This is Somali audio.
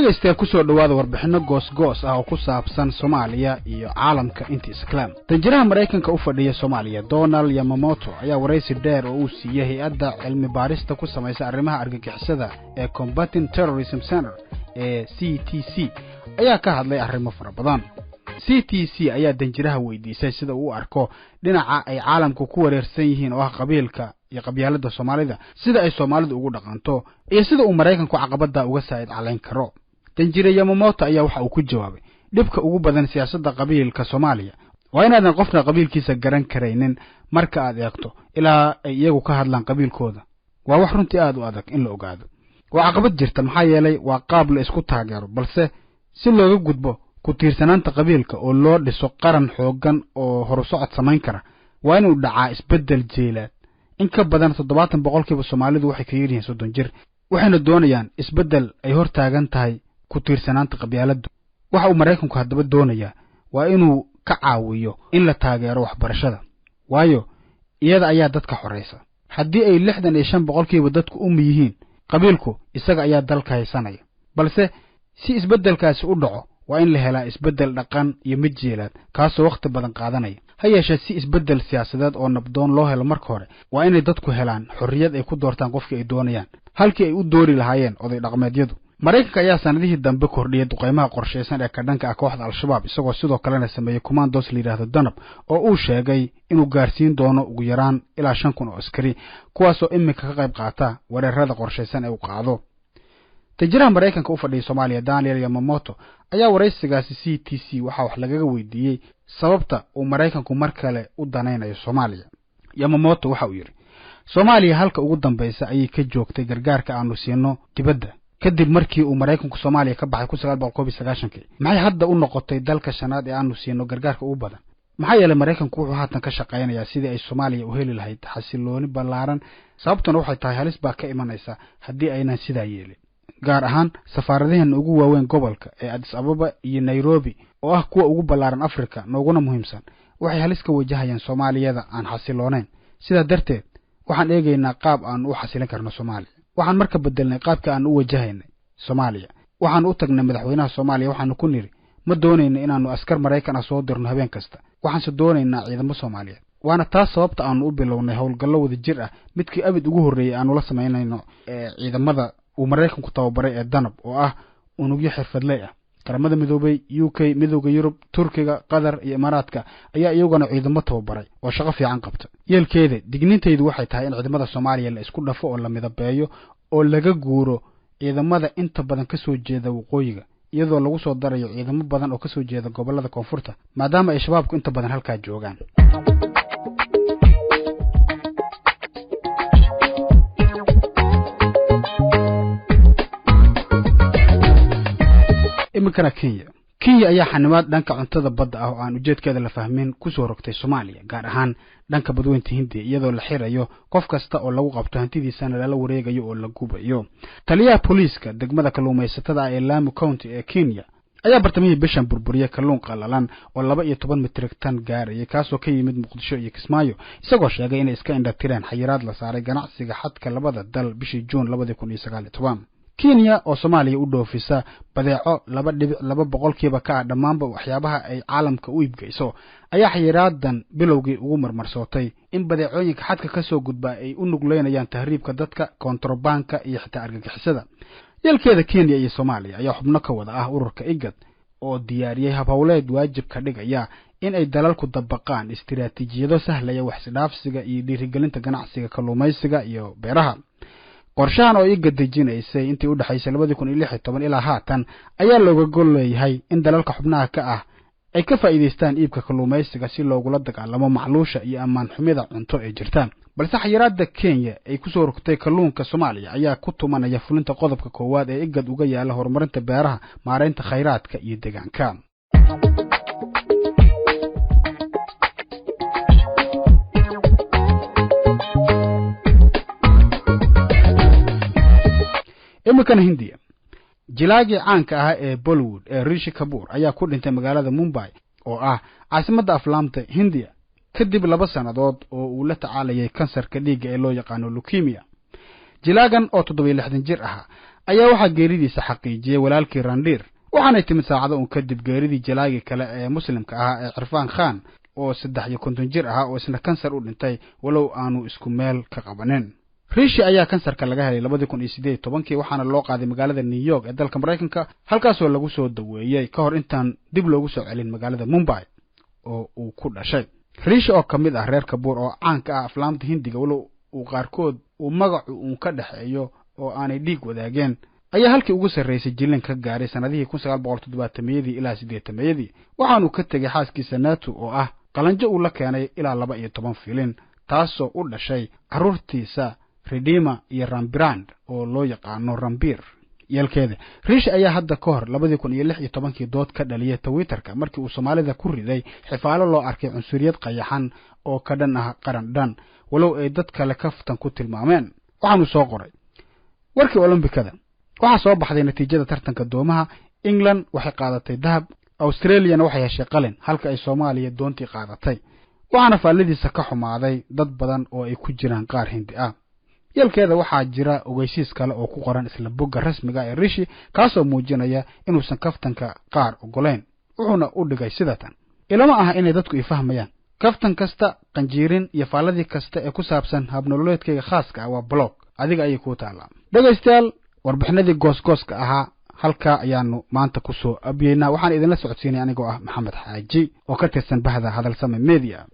Dhegaystayaal, kusoo dhowaada warbixinno goos-goos ah oo ku saabsan Soomaaliya iyo caalamka intiisa kale. Danjiraha Maraykanka u fadhiya Soomaaliya, Donald Yamamoto, ayaa waraysi dheer oo uu siiyey hay-adda cilmi baarista ku samaysa arrimaha argagixisada ee Combating Terrorism Center ee CTC ayaa ka hadlay arrimo fara badan. CTC ayaa danjiraha weydiisay sida uu u arko dhinaca ay caalamku ku wareersan yihiin oo ah qabiilka iyo qabyaaladda Soomaalida, sida ay Soomaalidu ugu dhaqanto iyo sida uu Maraykanku caqabadda uga saa'id calayn karo. Danjire Yamamoto ayaa waxa uu ku jawaabay: "Dhibka ugu badan siyaasadda qabiilka Soomaaliya waa inaadan qofna qabiilkiisa garan karaynin marka aad eegto ilaa ay iyagu ka hadlaan qabiilkooda. Waa wax runtii aad u adag in la ogaado. Waa caqabad jirta, maxaa yeelay waa qaab la isku taageero, balse si looga gudbo ku tiirsanaanta qabiilka oo loo dhiso qaran xooggan oo horusocod samayn kara, waa inuu dhacaa isbeddel jiilaad. In ka badan 70% Soomaalidu waxay ka yaryihiin 30 jir, waxayna doonayaan isbeddel ay hor taagan tahay ku tiirsanaanta qabyaaladdu. Waxa uu Maraykanku haddaba doonayaa waa inuu ka caawiyo in la taageero waxbarashada, waayo iyada ayaa dadka xoraysa. Haddii ay 65% dadku umi yihiin, qabiilku isaga ayaa dalka haysanaya. Balse si isbeddelkaasi u dhaco, waa in la helaa isbeddel dhaqan iyo mid jiilaad, kaasoo wakhti badan qaadanaya. Ha yeeshee, si isbeddel siyaasadeed oo nabdoon loo helo, marka hore waa inay dadku helaan xorriyad ay ku doortaan qofkii ay doonayaan halkii ay u doori lahaayeen oday dhaqameedyadu." Maraykanka ayaa sanadihii dambe kordhiyey duqaymaha qorshaysan ee ka dhanka ah kooxda Al-Shabaab, isagoo sidoo kalena sameeyey commandos la yidhaahdo Danab oo uu sheegay inuu gaarsiin doono ugu yaraan ilaa 5000 oo askari, kuwaasoo iminka ka qayb qaata weerarada qorshaysan ee uu qaado. Danjiraha Maraykanka u fadhiyay Soomaaliya, Daniel Yamamoto, ayaa waraysigaasi CTC waxaa wax lagaga weydiiyey sababta uu Maraykanku mar kale u danaynayo Soomaaliya. Yamamoto waxa uu yidhi: "Soomaaliya halka ugu dambaysa ayay ka joogtay gargaarka aanu siino dibadda kadib markii uu Maraykanku Soomaaliya ka baxay 1991-kii. Maxay hadda u noqotay dalka shanaad ee aanu siino gargaarka ugu badan? Maxaa yeelay Maraykanku wuxuu haatan ka shaqaynayaa sidii ay Soomaaliya u heli lahayd xasilooni ballaaran. Sababtuna waxay tahay halis baa ka imanaysa haddii aynan sidaa yeelin, gaar ahaan safaaradaheena ugu waaweyn gobolka ee Addis Ababa iyo Nairobi, oo ah kuwa ugu ballaaran Afrika nooguna muhiimsan, waxay halis ka wajahayaan Soomaaliyada aan xasiloonayn. Sidaa darteed waxaan eegaynaa qaab aanu u xasilin karno Soomaaliya. Waxaan marka bedelnay qaabka aanu u wajahaynay Soomaaliya. Waxaanu u tagnay madaxweynaha Soomaaliya, waxaanu ku nidhi: Ma doonayno inaannu askar Maraykan ah soo dirno habeen kasta, waxaanse doonaynaa ciidamo Soomaaliyeed. Waana taas sababta aanu u bilownay howlgallo wada jir ah, midkii abid ugu horreeyey aanu la samaynayno ee ciidamada uu Maraykanku tababaray ee Danab, oo ah unugyo xirfadley ah. Qaramada Midoobay, UK, Midowda Yurub, Turkiga, Qatar iyo Imaaraadka ayaa iyaguna ciidamo tababaray oo shaqo fiican qabta. Yeelkeeda, digniintaydu waxay tahay in ciidamada Soomaaliya la isku dhafo oo la midabeeyo oo laga guuro ciidamada inta badan ka soo jeeda waqooyiga, iyadoo lagu soo darayo ciidamo badan oo ka soo jeeda gobollada koonfurta, maadaama ay Shabaabku inta badan halkaa joogaan." Iminkana Kenya. Kenya ayaa xanimaad dhanka cuntada badda ah oo aan ujeedkeeda la fahmin ku soo rogtay Soomaaliya, gaar ahaan dhanka Badweynta Hindiya, iyadoo la xirayo qof kasta oo lagu qabto, hantidiisana lala wareegayo oo la gubayo. Taliyaha booliiska degmada kalluumaysatada ah ee Lamu County ee Kenya ayaa bartamihii bishan burburiyey kalluun qalalan oo 12 metrik tan gaarayay, kaasoo ka yimid Muqdisho iyo Kismaayo, isagoo sheegay inay iska indhatireen xayiraad la saaray ganacsiga xadka labada dal bishii Juun 2019. Kenya oo Soomaaliya u dhoofisa badeeco 2.2% ka ah dhammaanba waxyaabaha ay caalamka u iibgeyso ayaa xayiraadan bilowgii ugu marmarsootay in badeecooyinka xadka ka soo gudba ay u nugleynayaan tahriibka dadka, kontrabaanka iyo xitaa argagixisada. Yeelkeeda, Kenya iyo Soomaaliya ayaa xubno ka wada ah ururka IGAD oo diyaariyey habhowleed waajib ka dhigaya in ay dalalku dabaqaan istiraatiijiyado sahlaya waxisdhaafsiga iyo dhiirigelinta ganacsiga kalluumaysiga iyo beeraha. Qorshahan oo IGAD dejinaysay intii u dhexaysay 2016 ilaa haatan ayaa looga gol leeyahay in dalalka xubnaha ka ah ay ka faa'iidaystaan iibka kalluumaysiga si loogula dagaalamo macluusha iyo ammaan xumida cunto ee jirta. Balse xayiraadda Kenya ay ku soo rogtay kalluunka Soomaaliya ayaa ku tumanaya fulinta qodobka koowaad ee IGAD uga yaala horumarinta beeraha, maaraynta khayraadka iyo deegaanka. Iminkana Hindiya. Jilaagii caanka ah ee Bollywood ee Rishi Kabuur ayaa ku dhintay magaalada Mumbai oo ah caasimadda aflaamta Hindiya, kadib 2 sannadood oo uu la tacaalayay kansarka dhiigga ee loo yaqaano leukemia. Jilaagan oo 67 jir ahaa ayaa waxaa geeridiisa xaqiijiyey walaalkii Randhiir, waxaanay timid saacado uun kadib geeridii jalaagii kale ee muslimka ahaa ee Cirfaan Khan oo 53 jir ahaa oo isna kansar u dhintay, walow aanu isku meel ka qabanin. Riishi ayaa kansarka laga helay 2018-kii, waxaana loo qaaday magaalada New York ee dalka Maraykanka, halkaasoo lagu soo daweeyey ka hor intaan dib loogu soo celin magaalada Mumbai oo uu ku dhashay. Riishi oo ka mid ah reer Kabuur oo caanka ah aflaamta Hindiga, walow uu qaarkood uu magacu uun ka dhexeeyo oo aanay dhiig wadaageen, ayaa halkii ugu sarraysay jilin ka gaaray sannadihii 1970-yadii ilaa 80-yadii. Waxaanuu ka tegey xaaskiisa Nato oo ah qalanjo uu la keenay ilaa 12 filin, taasoo u dhashay carruurtiisa Ridima iyo Rambirand oo loo yaqaano Rambir. Yeelkeeda, Riish ayaa hadda ka hor 2016-kii dood ka dhaliyay Twitterka markii uu Soomaalida ku riday xifaalo loo arkay cunsuriyad qayaxan oo ka dhan ah qaran dhan, walow ay dad kale kaftan ku tilmaameen. Waxaanuu soo qoray warkii Olombikada: waxaa soo baxday natiijada tartanka doomaha. England waxay qaadatay dahab, Australiyana waxay heshay qalin, halka ay Soomaaliya doontii qaadatay. Waxaana faalladiisa ka xumaaday dad badan oo ay ku jiraan qaar Hindi ah. Yeelkeeda, waxaa jira ogeysiis kale oo ku qoran isla bogga rasmiga ee Rishi, kaasoo muujinaya inuusan kaftanka qaar ogolayn, wuxuuna u dhigay sida tan: ilama aha inay dadku i fahmayaan. Kaftan kasta, qanjiirin iyo faalladii kasta ee ku saabsan habnololeedkayga khaaska ah waa blog, adiga ayay kuu taallaa. Dhegaystayaal, warbixinadii goosgooska ahaa halkaa ayaanu maanta ku soo abiyeynaa. Waxaan idinla socodsiinay anigoo ah Maxamed Xaaji oo ka tirsan bahda Hadalsame Media.